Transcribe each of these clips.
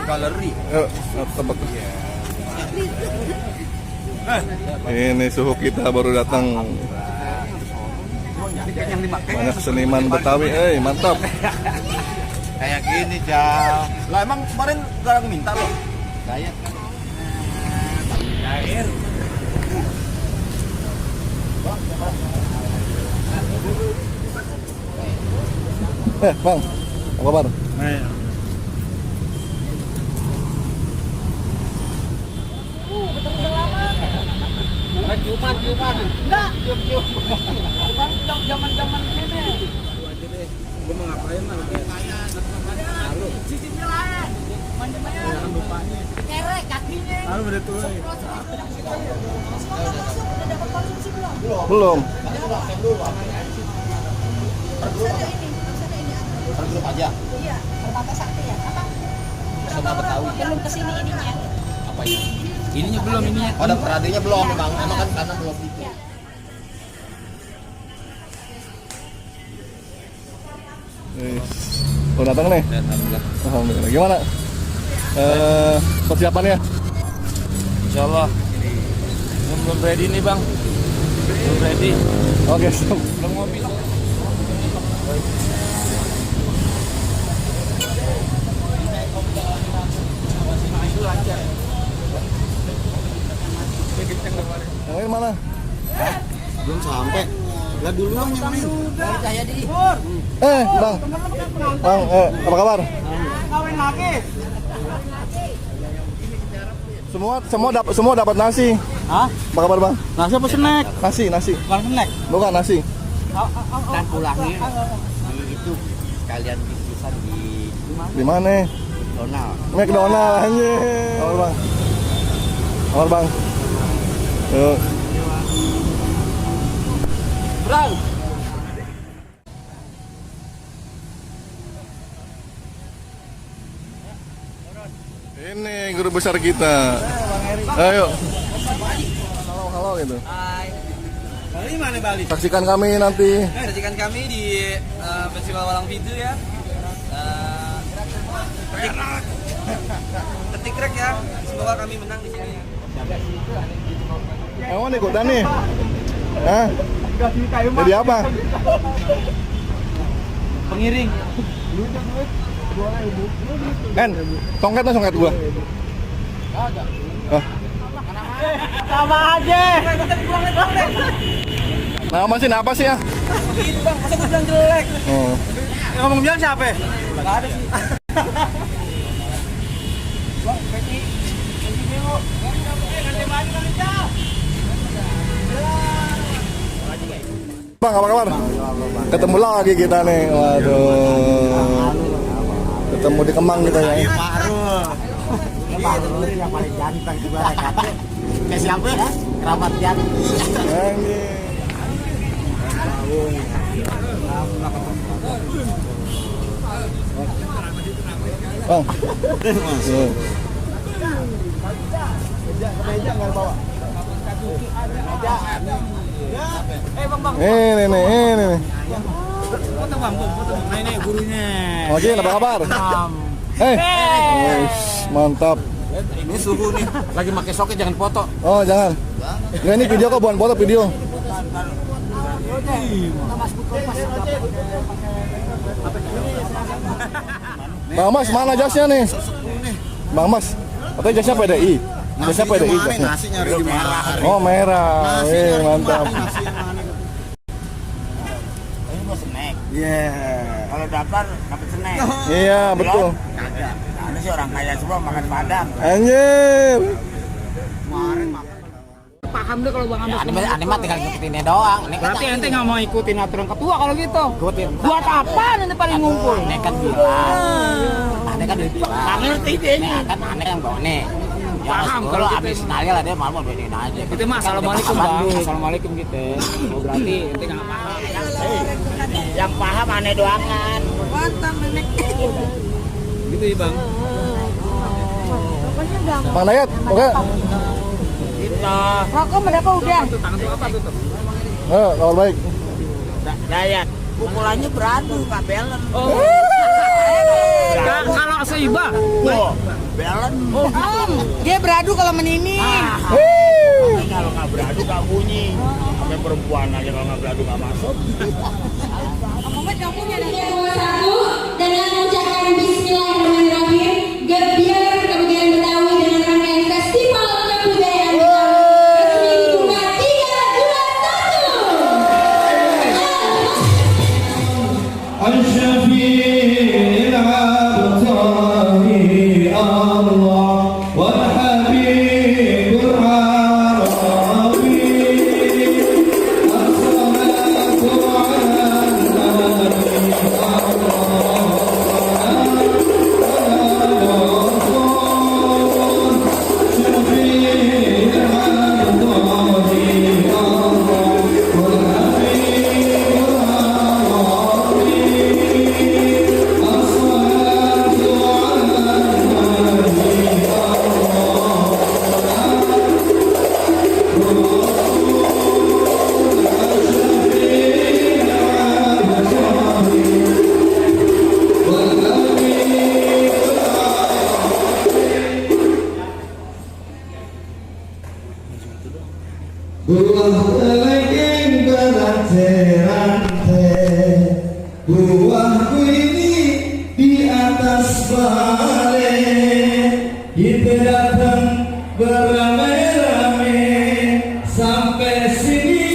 Galeri. Tebak. Ini suhu kita baru datang. Banyak seniman Betawi, mantap. Kayak gini, Jam. Lah emang kemarin gak minta loh. Gaya. Air. Bang, apa kabar? Ciuman. Enggak. Cium. Bukan zaman-zaman ini. Gua mau ngapain mah? Lalu. Cicitnya lain. Manja-manja. Lupanya. Kerek kakinya. Lalu udah tua. Udah dapat konsumsi belum? Belum. Belum aja. Iya, Permata Sakti ya. Apa? Sama Betawi. Belum kesini ininya. Apa ini? Ininya belum, ininya. Oh, ada peradinya belum, Bang. Emang kan karena belum gitu. Oh, datang nih. Alhamdulillah. Gimana? Persiapannya? Insya Allah. Belum ready nih, Bang. Belum ready. Oke, siap. Belum ngopi. Yang lain mana? Belum sampai. Lah duluan yang main. Saya di. Bang. Bang, apa kabar? Kawin lagi. Semua dapat nasi. Hah? Apa kabar, Bang? Nasi apa snack? Nasi. Bukan snack. Bukan nasi. Dan pulangnya di itu kalian bisa Di mana? Donald. McDonald anjir. Kabar, Bang. Kabar, Bang. Yuk. Bang. Ini guru besar kita. Ayo. Halo gitu. Hai. Bali mana Bali? Saksikan kami nanti. Saksikan kami di Festival Walang Pitu ya. Ketik rek ya. Semoga kami menang di sini. Emang ikutan nih? Hah? Jadi apa? Pengiring. Kan, songket gua. Sama aja. Apa sih ya? Gitu Bang, masa gue bilang jelek? Oh. Ngomong bilang siapa? Enggak ada sih. Bang, apa kabar? Ketemu lagi kita nih. Waduh. Ketemu di Kemang kita ya. Baru yang paling ganteng di Barat. Kayak siapa? Kerabat Jati. Bang. Ini nih. Foto Bang, foto. Nah ini gurunya. Oke, apa kabar? Mantap. Ini suhu nih. Lagi pakai soket jangan foto. Oh, jangan. Nggak, ini video kok, bukan foto, video. Bang Mas, mana jasnya nih? Bang Mas, katanya jasnya PDI. Jasnya PDI jasnya. Nasi nyari di merah. Oh, merah. Mantap. Ini mau snack. Iya. Kalau dapat snack. Iya, betul. Kagak. Ini sih orang kaya semua makan padang. Anjir. Kemarin makan. Paham deh kalau Bang Andos. Ane mah tinggal ngikutinnya doang. Berarti ente nggak mau ikutin aturan ketua kalau gitu. Ikutin. Buat apa nanti paling ngumpul? Ane kan bilang. Ane kan udah bilang. Nggak ngerti deh ini. Kan ane yang bawa nih. Paham kalau gitu. habis nari lah dia malu bedain aja. Itu mah assalamualaikum Bang. Assalamualaikum gitu. Oh, berarti ente nggak paham. Yang paham aneh doangan. Gitu ya Bang. Bang Dayat, oke. Kita. Rokok berapa udah? Tangan tuh apa tuh? Kabar baik. Dayat. Pukulannya beradu, Kak Belen. Oh. Kalau seiba. Oh, Belen. Oh, dia beradu kalau menini. Kalau nggak beradu nggak bunyi. Sampai perempuan aja kalau nggak beradu nggak masuk. Kamu punya Satu dengan mengucapkan Bismillahirrahmanirrahim, Gebiar Kabupaten Betawi dengan rangkaian Festival Kebudayaan Betawi resmi dibuka 3, 2, 1. الشفيع العبد الله والحبيب العربي الصلاة Buah lagi berantai-rantai, buahku ini di atas balai, kita datang beramai-ramai sampai sini.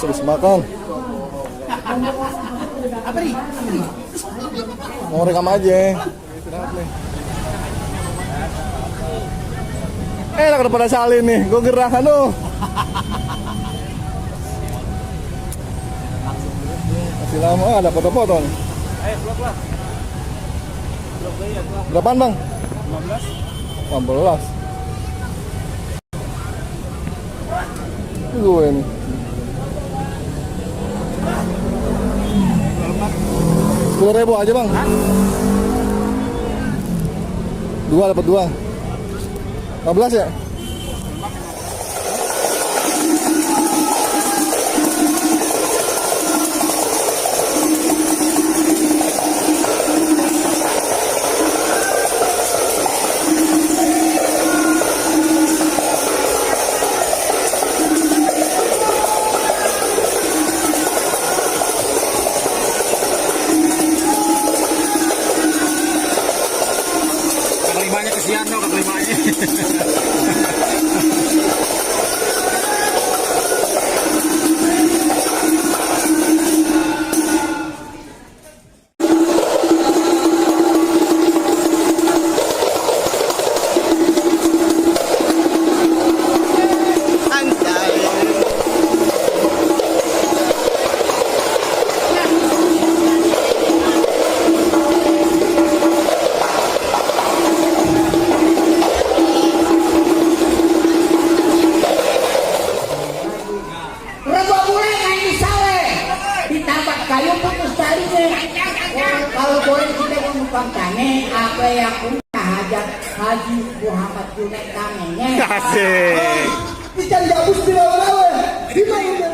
Habis makan. Apa nih? Mau rekam aja. Enak daripada salin nih, gue gerah anu. Masih lama ada foto-foto nih. Berapaan bang? 15. Gue nih. 10.000 aja bang. 2 dapat 2. 15 ya? Kelimanya kesian dong, kelimanya. Rebo boleh main di sale. Ditambah kayu putus talinya. Kalau boleh kita menumpang tane, apa yang punya hajat Haji Muhammad Junet tamenya. Asik. Ikan gabus di lawan-lawan. Di mana?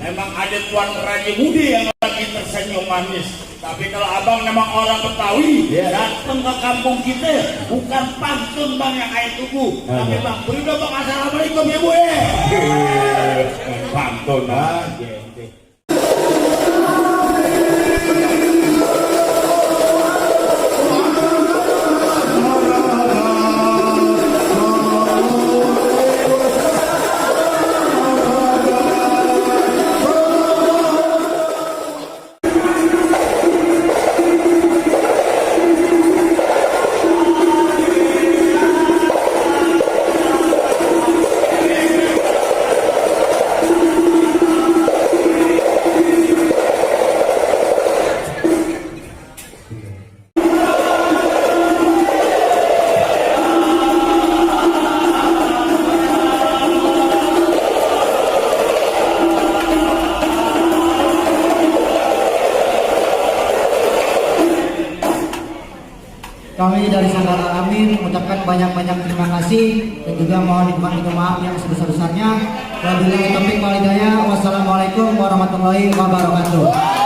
Emang ada Tuan Raja Budi yang lagi tersenyum manis. Tapi kalau abang memang orang Betawi, datang ke kampung kita, bukan pantun bang yang air tubuh, tapi bang beri dong bang assalamualaikum ya bu ya. Pantun aja. Kami dari Sanggar Amin mengucapkan banyak-banyak terima kasih dan juga mohon minta maaf yang sebesar-besarnya. Wabillahi taufiq wal hidayah. Wassalamualaikum warahmatullahi wabarakatuh.